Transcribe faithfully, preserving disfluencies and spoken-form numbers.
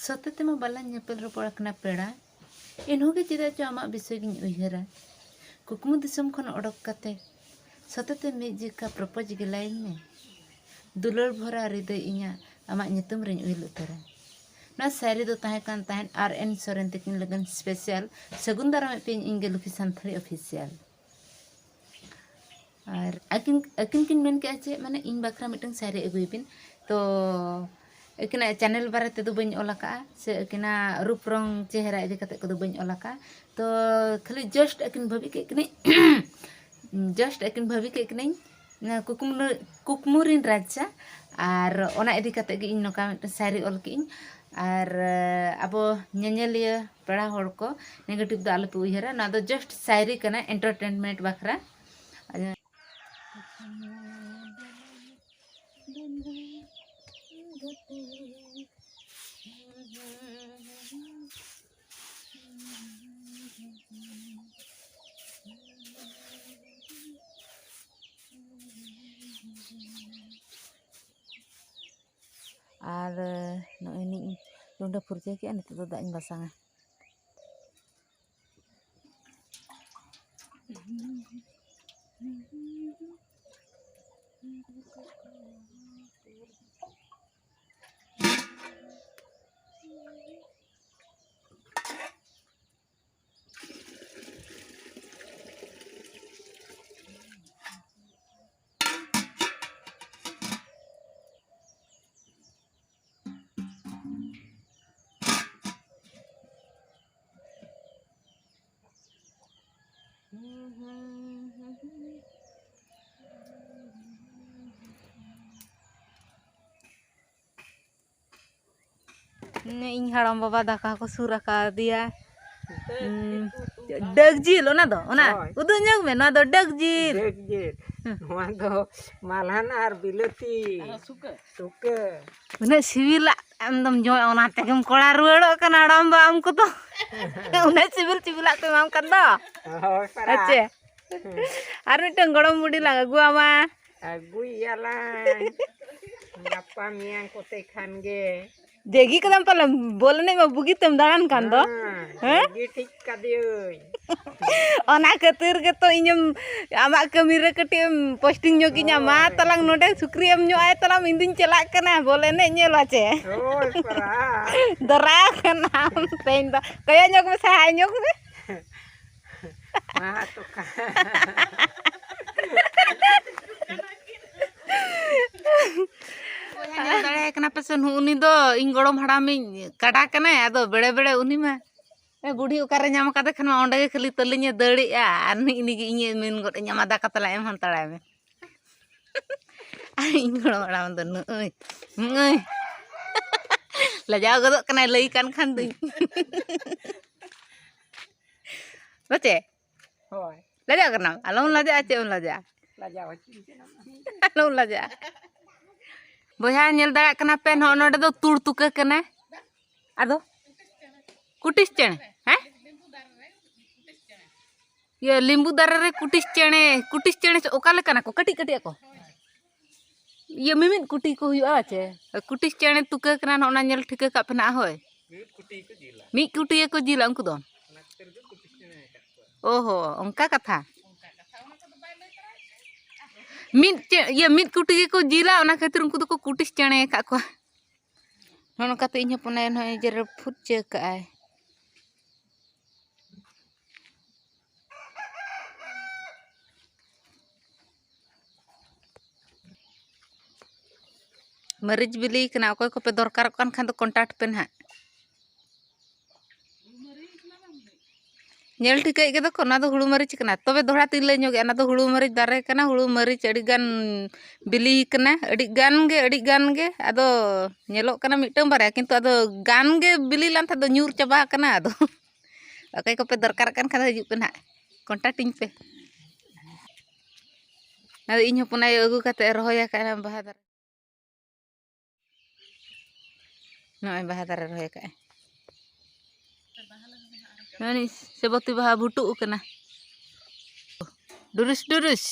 ᱥᱚᱛᱮ ᱛᱮᱢᱟ ᱵᱟᱞᱟᱝ ᱧᱮᱯᱮᱞ ᱨᱚᱯᱚᱲ ᱟᱠᱟᱱᱟ ᱯᱮᱲᱟ, ᱮᱱᱦᱚᱸ ᱜᱮ ᱪᱮᱫᱟᱜ ᱪᱚ ᱟᱢᱟᱜ ᱵᱤᱥᱚᱭ ᱜᱤᱧ ᱩᱭᱦᱟᱹᱨᱟ᱾ ᱠᱩᱠᱢᱩ ᱫᱤᱥᱚᱢ ᱠᱷᱚᱱ ᱚᱰᱚᱠ ᱠᱟᱛᱮ ᱥᱚᱛᱮ ᱛᱮ ᱢᱤᱫ ᱡᱤᱠᱟ ᱯᱨᱚᱯᱳᱡᱽ ᱜᱮ ᱞᱟᱭᱤᱧ ᱢᱮ᱾ ᱫᱩᱞᱟᱹᱲ ᱵᱷᱚᱨᱟ ᱦᱨᱤᱫᱟᱹᱭ ᱤᱧᱟᱹᱜ ᱟᱢᱟᱜ ᱧᱩᱛᱩᱢ ᱨᱤᱧ ᱩᱭᱦᱟᱹᱨ ᱩᱛᱟᱹᱨᱟ᱾ ᱱᱚᱣᱟ ᱥᱟᱭᱨᱤ ᱫᱚ ᱛᱟᱦᱮᱸ ᱠᱟᱱ ᱛᱟᱦᱮᱸᱫ ᱟᱨ ᱮᱱ ᱥᱚᱨᱮᱱ ᱛᱟᱹᱠᱤᱱ ᱞᱟᱹᱜᱤᱫ ᱥᱯᱮᱥᱟᱞ ᱥᱟᱹᱜᱩᱱ ᱫᱟᱨᱟᱢᱮᱫ ᱯᱮᱭᱟᱹᱧ ᱤᱧ ᱜᱮ ᱞᱩᱠᱷᱤ ᱥᱟᱱᱛᱷᱟᱲᱤ ᱚᱯᱷᱤᱥᱤᱭᱟᱞ᱾ ᱟᱨ ᱟᱹᱠᱤᱱ, ᱟᱹᱠᱤᱱ ᱠᱤᱱ ᱢᱮᱱ ᱠᱮᱜᱼᱟ ᱪᱮᱫ, ᱢᱟᱱᱮ, ᱤᱧ ᱵᱟᱠᱷᱨᱟ ᱢᱤᱫᱴᱟᱝ ᱥᱟᱭᱨᱤ ᱟᱹᱜᱩᱭ ᱵᱤᱱ᱾ ᱛᱚ ᱟᱹᱠᱤᱱᱟᱜ ᱪᱮᱱᱮᱞ ᱵᱟᱨᱮ ᱛᱮᱫᱚ ᱵᱟᱹᱧ ᱚᱞ ᱟᱠᱟᱫᱼᱟ, ᱥᱮ ᱟᱹᱠᱤᱱᱟᱜ ᱨᱩᱯ ᱨᱚᱝ ᱪᱮᱦᱨᱟ ᱤᱫᱤ ᱠᱟᱛᱮ ᱠᱚᱫᱚ ᱵᱟᱹᱧ ᱚᱞ ᱟᱠᱟᱫᱼᱟ᱾ ᱛᱚ ᱠᱷᱟᱹᱞᱤ ᱡᱟᱥᱴ ᱟᱹᱠᱤᱱ ᱵᱷᱟᱹᱵᱤ ᱠᱮᱫ ᱠᱤᱱᱟᱹᱧ, ᱡᱟᱥᱴ ᱟᱹᱠᱤᱱ ᱵᱷᱟᱹᱵᱤ ᱠᱮᱫ ᱠᱤᱱᱟᱹᱧ, ᱚᱱᱟ ᱠᱩᱠᱢᱩ, ᱠᱩᱠᱢᱩ ᱨᱤᱱ ᱨᱟᱡᱟ, ᱟᱨ ᱚᱱᱟ ᱤᱫᱤ ᱠᱟᱛᱮ ᱜᱮ ᱤᱧ ᱱᱚᱝᱠᱟ ᱢᱤᱫᱴᱟᱝ ᱥᱟᱭᱨᱤ ᱚᱞ ᱠᱮᱜᱼᱟᱹᱧ᱾ ᱟᱨ ᱟᱵᱚ ᱧᱮᱧᱮᱞᱤᱭᱟᱹ ᱯᱮᱲᱟ ᱦᱚᱲ ᱠᱚ, ᱱᱮᱜᱮᱴᱤᱵᱷ ᱫᱚ ᱟᱞᱚᱯᱮ ᱩᱭᱦᱟᱹᱨᱟ, ᱱᱚᱣᱟ ᱫᱚ ᱡᱟᱥᱴ ᱥᱟᱭᱨᱤ ᱠᱟᱱᱟ, ᱮᱱᱴᱟᱨᱴᱮᱱᱢᱮᱱᱴ ᱵᱟᱠᱷᱨᱟ᱾ ᱟᱨ ᱱᱚᱜᱼᱚᱭ ᱱᱤᱧ ᱞᱩᱸᱰᱟᱹ ᱯᱷᱩᱨᱪᱟᱹ ᱠᱮᱜᱼᱟ, ᱱᱤᱛᱚᱜ ᱫᱚ ᱫᱟᱜ ᱤᱧ ᱵᱟᱥᱟᱝᱟ᱾ ᱤᱧ ᱦᱟᱲᱟᱢ ᱵᱟᱵᱟ ᱫᱟᱠᱟ ᱠᱚ ᱥᱩᱨ ᱟᱠᱟᱫᱮᱭᱟ᱾ ᱦᱩᱸ, ᱰᱟᱹᱠ ᱡᱤᱞ ᱚᱱᱟ ᱫᱚ, ᱚᱱᱟ ᱦᱳᱭ᱾ ᱩᱫᱩᱜ ᱧᱚᱜ ᱢᱮ, ᱱᱚᱣᱟ ᱫᱚ ᱰᱟᱹᱠ ᱡᱤᱞ᱾ ᱰᱟᱹᱠ ᱡᱤᱞ᱾ ᱦᱩᱸ᱾ ᱱᱚᱣᱟ ᱫᱚ ᱢᱟᱞᱦᱟᱱ ᱟᱨ ᱵᱤᱞᱟᱹᱛᱤ᱾ ᱟᱨ ᱥᱩᱠᱟᱹ᱾ ᱥᱩᱠᱟᱹ᱾ ᱩᱱᱟᱹᱜ ᱥᱤᱵᱤᱞᱟᱜ ᱟᱢ ᱫᱚᱢ ᱡᱚᱢᱟ, ᱚᱱᱟ ᱛᱮᱜᱮᱢ ᱠᱚᱲᱟ ᱨᱩᱣᱟᱹᱲᱚᱜ ᱠᱟᱱᱟ ᱦᱟᱲᱟᱢ ᱵᱟ ᱟᱢ ᱠᱚᱫᱚ᱾ ᱩᱱᱟᱹᱜ ᱥᱤᱵᱤᱞ ᱥᱤᱵᱤᱞᱟᱜ ᱯᱮ ᱮᱢᱟᱢ ᱠᱟᱱ ᱫᱚ᱾ ᱦᱳᱭ, ᱯᱟᱨᱟ᱾ ᱦᱮᱸ ᱪᱮ? ᱦᱮᱸ᱾ ᱟᱨ ᱢᱤᱫᱴᱟᱝ ᱜᱚᱲᱚᱢ ᱵᱩᱰᱷᱤ ᱞᱟᱝ ᱟᱹᱜᱩᱣᱟᱢᱟ᱾ ᱟᱹᱜᱩᱭᱮᱭᱟᱞᱟᱝ᱾ ᱜᱟᱯᱟ ᱢᱮᱭᱟᱝ ᱠᱚᱛᱮ ᱠᱷᱟᱱ ᱜᱮ᱾ ᱡᱮᱜᱤ ᱠᱟᱫᱟᱢ ᱯᱟᱞᱮ, ᱵᱚᱞ ᱮᱱᱮᱡ ᱢᱟ ᱵᱩᱜᱤ ᱛᱮᱢ ᱫᱟᱬᱟᱱ ᱠᱟᱱ ᱫᱚ᱾ ᱦᱮᱸ, ᱦᱮᱸ? ᱡᱮᱜᱤ ᱴᱷᱤᱠ ᱠᱟᱫᱤᱭᱟᱹᱧ᱾ ᱚᱱᱟ ᱠᱷᱟᱹᱛᱤᱨ ᱜᱮᱛᱚ ᱤᱧᱮᱢ, ᱟᱢᱟᱜ ᱠᱟᱹᱢᱤ ᱨᱮ ᱠᱟᱹᱴᱤᱡ ᱮᱢ posting ᱧᱚᱜᱤᱧᱟ᱾ ᱢᱟ ᱦᱳᱭ᱾ ᱛᱟᱞᱟᱝ ᱱᱚᱰᱮ ᱥᱩᱠᱨᱤ ᱮᱢ ᱧᱚᱜ ᱟᱭ ᱛᱟᱞᱟᱝ, ᱤᱧ ᱫᱩᱧ ᱪᱟᱞᱟᱜ ᱠᱟᱱᱟ ᱵᱚᱞ ᱮᱱᱮᱡ ᱧᱮᱞ ᱟᱪᱮ᱾ ᱦᱳᱭ, ᱯᱟᱨᱟ᱾ ᱫᱚᱨᱟ ᱠᱟᱱᱟᱢ ᱛᱮᱦᱮᱧ ᱫᱚ᱾ ᱠᱚᱭᱚᱜ ᱧᱚᱜ ᱢᱮᱥᱮ, ᱦᱟᱭ ᱧᱚᱜ ᱢᱮ᱾ ᱢᱟ ᱛᱚ ᱠᱷᱟᱱ᱾ ᱵᱚᱭᱦᱟ, ᱧᱮᱞ ᱫᱟᱲᱮᱭᱟᱭ ᱠᱟᱱᱟ ᱯᱮ ᱥᱮ, ᱱᱩᱜ ᱩᱱᱤ ᱫᱚ ᱤᱧ ᱜᱚᱲᱚᱢ ᱦᱟᱲᱟᱢᱤᱡ ᱠᱟᱰᱟ ᱠᱟᱱᱟᱭ᱾ ᱟᱫᱚ ᱵᱮᱲᱮ ᱵᱮᱲᱮ ᱩᱱᱤ ᱢᱟ, ᱮ, ᱵᱩᱰᱷᱤ ᱚᱠᱟᱨᱮ ᱧᱟᱢ ᱟᱠᱟᱫᱮ ᱠᱷᱟᱱ ᱢᱟ ᱚᱸᱰᱮ ᱜᱮ ᱠᱷᱟᱹᱞᱤ ᱛᱟᱹᱞᱤᱧᱮ ᱫᱟᱹᱲᱮᱜᱼᱟ᱾ ᱟᱨ ᱱᱤᱜ ᱱᱤᱜᱮ ᱤᱧᱮ ᱢᱮᱱ ᱜᱚᱫ ᱟᱹᱧᱟ, "ᱢᱟ ᱫᱟᱠᱟ ᱛᱟᱞᱟ ᱮᱢ ᱦᱟᱛᱟᱲᱟᱭ ᱢᱮ᱾" ᱟᱨ ᱤᱧ ᱜᱚᱲᱚᱢ ᱦᱟᱲᱟᱢ ᱫᱚ ᱱᱩᱜᱼᱩᱭ, ᱱᱩᱜᱼᱩᱭ᱾ ᱞᱟᱡᱟᱣ ᱜᱚᱫᱚᱜ ᱠᱟᱱᱟᱭ ᱞᱟᱹᱭ ᱠᱟᱱ ᱠᱷᱟᱱ ᱫᱩᱧ᱾ ᱵᱟᱪᱮ? ᱦᱳᱭ᱾ ᱞᱟᱡᱟᱜ ᱠᱟᱱᱟᱢ? ᱟᱞᱚᱢ ᱞᱟᱡᱟᱜᱼᱟ, ᱪᱮᱫ ᱮᱢ ᱞᱟᱡᱟᱜᱼᱟ? ᱞᱟᱡᱟᱣ ᱦᱚᱪᱚᱧ ᱠᱟᱱᱟᱢ᱾ ᱟᱞᱚᱢ ᱞᱟᱡᱟᱜᱼᱟ᱾ ᱵᱚᱭᱦᱟ, ᱧᱮᱞ ᱫᱟᱲᱮᱭᱟᱜ ᱠᱟᱱᱟ ᱯᱮ, ᱱᱚᱜᱼᱚ ᱱᱚᱰᱮ ᱫᱚ ᱛᱩᱲ ᱛᱩᱠᱟᱹ ᱠᱟᱱᱟ᱾ ᱟᱫᱚ ᱠᱩᱴᱤᱥ ᱪᱮᱬᱮ, ᱦᱮᱸ? ᱤᱭᱟᱹ, ᱞᱤᱢᱵᱩ ᱫᱟᱨᱮ ᱨᱮ ᱠᱩᱴᱤᱥ ᱪᱮᱬᱮ, ᱠᱩᱴᱤᱥ ᱪᱮᱬᱮ ᱚᱠᱟ ᱞᱮᱠᱟᱱᱟ ᱠᱚ? ᱠᱟᱹᱴᱤᱡ ᱠᱟᱹᱴᱤᱡ ᱟᱠᱚ? ᱤᱭᱟᱹ, ᱢᱤᱢᱤᱫ ᱠᱩᱴᱤ ᱠᱚ ᱦᱩᱭᱩᱜᱼᱟ ᱪᱮ? ᱠᱩᱴᱤᱥ ᱪᱮᱬᱮ ᱛᱩᱠᱟᱹ ᱠᱟᱱᱟ, ᱱᱚᱜᱼᱚ ᱱᱟ ᱧᱮᱞ ᱴᱷᱤᱠᱟᱹ ᱠᱟᱜ ᱯᱮ ᱱᱟᱜ, ᱦᱳᱭ᱾ ᱢᱤᱫ ᱠᱩᱴᱤ ᱜᱮᱠᱚ ᱡᱤᱞᱟ ᱩᱱᱠᱩ ᱫᱚ᱾ ᱚ ᱦᱚ, ᱚᱱᱠᱟ ᱠᱟᱛᱷᱟ᱾ ᱢᱤᱫ ᱪᱮ-, ᱤᱭᱟᱹ, ᱢᱤᱫ ᱠᱩᱴᱤ ᱜᱮᱠᱚ ᱡᱤᱞᱟ, ᱚᱱᱟ ᱠᱷᱟᱹᱛᱤᱨ ᱩᱱᱠᱩ ᱫᱚᱠᱚ ᱠᱩᱴᱤᱥ ᱪᱮᱬᱮ ᱟᱠᱟᱫ ᱠᱚᱣᱟ᱾ ᱱᱚᱜᱼᱚ ᱱᱚᱝᱠᱟᱛᱮ ᱤᱧ ᱦᱚᱯᱚᱱᱟᱭ ᱱᱚᱜᱼᱚᱭ ᱡᱮᱨᱮᱲ ᱯᱷᱩᱨᱪᱟᱹ ᱠᱟᱜᱼᱟᱭ᱾ ᱢᱟᱹᱨᱤᱪ ᱵᱤᱞᱤ ᱠᱟᱱᱟ, ᱚᱠᱚᱭ ᱠᱚᱯᱮ ᱫᱚᱨᱠᱟᱨᱚᱜ ᱠᱟᱱ ᱠᱷᱟᱱ ᱫᱚ contact ᱯᱮ ᱱᱟᱦᱟᱜ᱾ ᱧᱮᱞ ᱴᱷᱤᱠᱟᱹᱭᱮᱫ ᱜᱮᱫᱚ ᱠᱚ, ᱚᱱᱟ ᱫᱚ ᱦᱩᱲᱩ ᱢᱟᱹᱨᱤᱪ ᱠᱟᱱᱟ᱾ ᱛᱚᱵᱮ ᱫᱚᱦᱲᱟ ᱛᱤᱧ ᱞᱟᱹᱭ ᱧᱚᱜᱮᱜᱼᱟ, ᱚᱱᱟ ᱫᱚ ᱦᱩᱲᱩ ᱢᱟᱹᱨᱤᱪ ᱫᱟᱨᱮ ᱠᱟᱱᱟ, ᱦᱩᱲᱩ ᱢᱟᱹᱨᱤᱪ ᱟᱹᱰᱤ ᱜᱟᱱ ᱵᱤᱞᱤ ᱠᱟᱱᱟ, ᱟᱹᱰᱤ ᱜᱟᱱ ᱜᱮ, ᱟᱹᱰᱤ ᱜᱟᱱ ᱜᱮ᱾ ᱟᱫᱚ ᱧᱮᱞᱚᱜ ᱠᱟᱱᱟ ᱢᱤᱫᱴᱟᱝ ᱵᱟᱨᱭᱟ, ᱠᱤᱱᱛᱩ ᱟᱫᱚ ᱜᱟᱱ ᱜᱮ ᱵᱤᱞᱤ ᱞᱮᱱ ᱛᱟᱦᱮᱸᱫ ᱫᱚ ᱧᱩᱨ ᱪᱟᱵᱟ ᱟᱠᱟᱱᱟ᱾ ᱟᱫᱚ ᱚᱠᱚᱭ ᱠᱚᱯᱮ ᱫᱚᱨᱠᱟᱨᱚᱜ ᱠᱟᱱ ᱠᱷᱟᱱ ᱫᱚ ᱦᱤᱡᱩᱜ ᱯᱮ ᱱᱟᱦᱟᱜ, contact ᱤᱧ ᱯᱮ᱾ ᱟᱫᱚ ᱤᱧ ᱦᱚᱯᱚᱱ ᱟᱭᱳ ᱟᱹᱜᱩ ᱠᱟᱛᱮ ᱨᱚᱦᱚᱭ ᱟᱠᱟᱫᱼᱟ ᱵᱟᱦᱟ ᱫᱟᱨᱮ᱾ ᱱᱚᱜᱼᱚᱭ ᱵᱟᱦᱟ ᱫᱟᱨᱮ ᱨᱚᱦᱚᱭ ᱟᱠᱟᱫᱼᱟᱭ᱾ ᱱᱚᱜᱼᱚᱭ ᱥᱮᱵᱚᱛᱤ ᱵᱟᱦᱟ ᱵᱷᱩᱴᱩᱜ ᱟᱠᱟᱱᱟ᱾ ᱰᱩᱨᱩᱥ ᱰᱩᱨᱩᱥ᱾